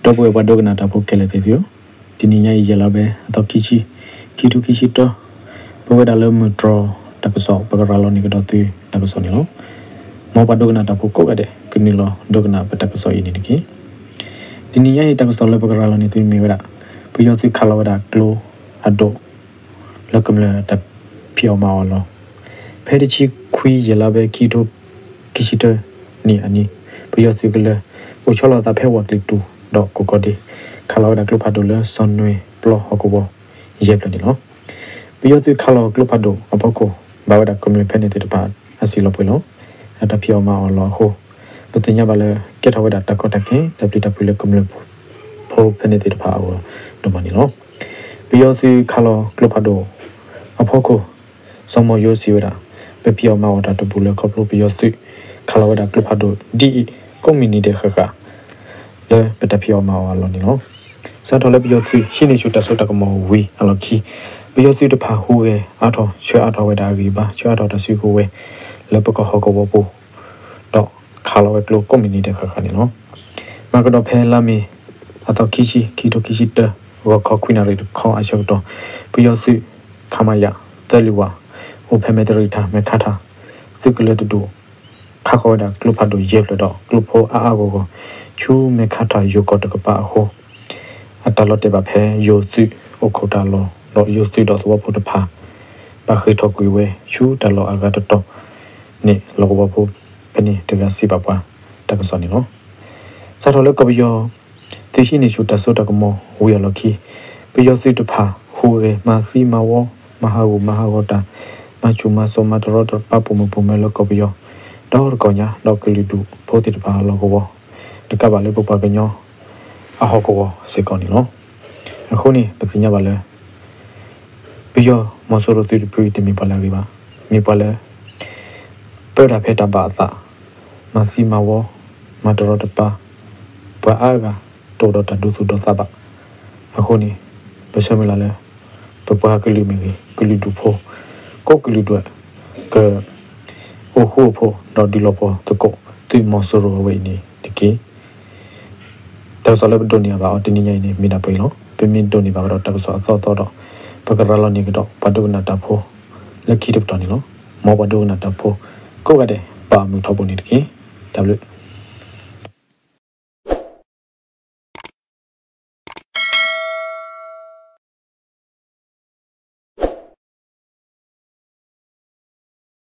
ဒီပုၢ်ဝဲၢ်ပှၤဒိကနၣ်တၢ်ဖိခဲလၢာ်သ့ၣ်သုဧၢ, တနံၤညါအံၤ ယဲၢ်လါဘဲ အသီခံဆံ, ခံထိခံဆံတၢ, ပဝဲဒၣ်လၢမုၢ်တြီၤတၢ်ကစီၣ် ပကရၤလီၤန့ၢ်ကဒီးသုတၢ်ကစီၣ်န့ၣ်လီၤ. မ်ပှၤဒိကနၣ်တၢ်ဖိကိးဂၤဒဲး ကနုာ်လီၤဒိကနၣ်ပတၢ်ကစီၣ်အံၤန့ၣ်တက့ၢ်. တနံၤညါအံၤ တၢ်ကစီၣ်လၢပကရၤလီၤန့ၢ်သုမ့ၢ်ဝဲဒၣ် ပယီၤသုးခးလီၤဝဲဒၣ်ကျိဖးဒိၣ် လၢကမျၢၢ်တၢ်ဖံးအီၣ်မၤအီၣ်အလီၢ်, ဖဲတဆံခွံ ယဲၢ်လါဘဲ ခံထိခံဆံတၢနံၣ်အနံၤ, ပယီၤသုးကလၢၤ အိၣ်ဆီလီၤအသးဖဲဝၤကျံၤတူၢ် ဒီးကိးကီၢ်ဒ့, ခးလီၤဝဲဒၣ်ကျိဖးဒိၣ်လၢစီၤနွံပျီဟီၣ်ကဝီၤ ယဲၢ်ဖျၢၣ်န့ၣ်လီၤ. ပယီၤသုးခးလီၤကျိဖးဒိၣ်အဖီခိၣ် ဘၣ်ဝဲဒၣ်ကမျၢၢ်ဖဲန့ၣ်သ့ၣ်တဖၣ်အစံာ်လီၤပှဲၤလီၤ. အတၢ်ဖံးအီၣ်မၤအီၣ်အလီၢ်အဃိ ပသ့ၣ်ညါဘၣ်လၢ ကဲထီၣ်ဝဲဒၣ်တၢ်ကီတၢ်ခဲ တၢ်ပျံၤတၢ်ဖုးလၢကမျၢၢ်ဖိဖဲန့ၣ်သ့ၣ်တဖၣ်အဂီၢ်ဒိၣ်မးန့ၣ်လီၤ. ပယီၤသုးခးလီၤကျိဖးဒိၣ်အဖီခိၣ် စီၤမီၤယိစံးဝဲဒၣ် ပဖံးအီၣ်မၤအီၣ်တၢ်တဘူးလၢခီဖျိပယီၤသုး ခးလီၤဝဲဒၣ်ကျိဖးဒိၣ်ဒ်အံၤ ကိးမုၢ်နံၤဒဲးဃၣ်ဃၣ် လၢပတၢ်ဖံးအီၣ်မၤအီၣ်အလီၢ်န့ၣ်လီၤ. စးထီၣ်လၢပယီၤသုးဟံးန့ၢ်ဆူၣ်တၢ်စိတၢ်ကမီၤဝံၤအလီၢ်ခံ ပယီၤသုးတဖၣ်ဟူးဂဲၤအါထီၣ်ဆှၢအါထီၣ်ဝဲဒၣ်အဂံၢ်အဘါ ဆှၢအါထီၣ်တၢ်စုကဝဲၤ လၢပကဟီၣ်ကဝီၤပူၤ ဒီးခးလီၤဝဲကျိကိးမုၢ်နံၤဒဲးဃၣ်ဃၣ်န့ၣ်လီၤ. မၤကဒီးဖဲလါမ့ၤ အသီခံဆံ ခံထိခံဆံတၢ ဂီၤခီခွံနၣ်ရံၣ်တခီအဆၢကတီၢ် ပယီၤသုး ခမရ သၢလွံၢ်ဝး အိၣ်ဖဲမဲၢ်တရံးထၣ် မဲၢ်ခါထၣ် သုးကလၢၤတဒူၣ် ခးဃီၤဝဲဒၣ်ကျိဖးဒိၣ်ယဲၢ်ဖျၢၣ်ဒီးကျိဖိအါအါဂီၢ်ဂီၢ် ဆူမဲၢ်ခါထၣ်ယိၤကီၢ်တကပၤအဃိ အတၢ်လီၤတဲာ်ဘၣ်ဖဲယိၤသုးအိၣ်ခိးတၢ်လီၢ် ဒီးယိၤသုးဒီးသဝီဖိတဖၣ် ဘၣ်ဃ့ၢ်ထီၣ်ကွံာ်ဝဲဆူတၢ်လီၢ်အဂၤတတီၤန့ၣ် လီၢ်ကဝီၤဖိဖဲန့ၣ်တဂၤစံးဘၣ်ပှၤတၢ်ကစီၣ်န့ၣ်လီၤ. စးထီၣ်လၢကီၢ်ပယီၤသုးဟံးန့ၢ်ဆူၣ်တၢ်စိတၢ်ကမီၤဝံၤအလီၢ်ခံ ပယီၤသုးတဖၣ်ဟူးဂဲၤမၤသံမၤဝီ မၤဟးဂူာ်မၤဟးဂီၤတၢ် မၤဆူၣ်မၤစိးမၤတရီတပါပိာ်မုၣ်ပိာ်မၢၤလၢကီၢ်ပယီၤ ဒီးတကီၢ်ညါ ဒီးကလုာ်ဒူၣ်ဖိသ့ၣ်တဖၣ်အလီၢ်ကဝီၤ တကးဘၣ်လၢပပှၤကညီအဟီၣ်ကဝီၤစ့ၢ်ကီးန့ၣ်လီၤ. အဃိန့ၣ် ပသ့ၣ်ညါဘၣ်လၢ ပယီၤမီၤစိရိၤသုးတဖုတမ့ၢ်ပှၤလၢအဂ့ၤဘၣ်, မ့ၢ်ပှၤလၢ ပၢတၢ်ဖဲတၢ်ဘၣ်အသး, မၤသံမၤဝီ, မၤတရီတပါ, ပှၤအါဂၤတအိၣ်ဒီးတၢ်ဒိသူၣ်ဒိသးဘၣ်. အဃိန့ၣ် ပဆၢမုၢ်လၢ်လၢ ပပှၤကလုာ်မ့ၢ်ဂ့ၤ, ကလုာ်ဒူၣ်ဖိ ကိးကလုာ်ဒူၣ် က အိၣ်ဃူအိၣ်ဖိး ဒီးဒုးလီၤပှီၢ်သကိး သုးမီၤစိရိၤအဝဲအံၤန့ၣ်တက့ၢ်. တၢ်ကစီၣ်လၢပဒိးန့ၢ်အဘၣ်အီၤတနံၤညါအံၤန့ၣ် မ့ၢ်ဒၣ်ပှဲၤအံၤလီၤ. ပမ့ၢ်ဒိးန့ၢ်ဘၣ်ကဒီးတၢ်ကစီၣ်အသီအသီဒီး ပကရၤလီၤန့ၢ်ကဒီး ပှၤဒိကနၣ်တၢ်ဖိ လၢခံတပတီၢ်န့ၣ်လီၤ. မ်ပှၤဒိကနၣ်တၢ်ဖိ ကိးဂၤဒဲး ဘၣ်မုာ်ထီဘိန့ၣ်တက့ၢ်. တၢ်ဘျုး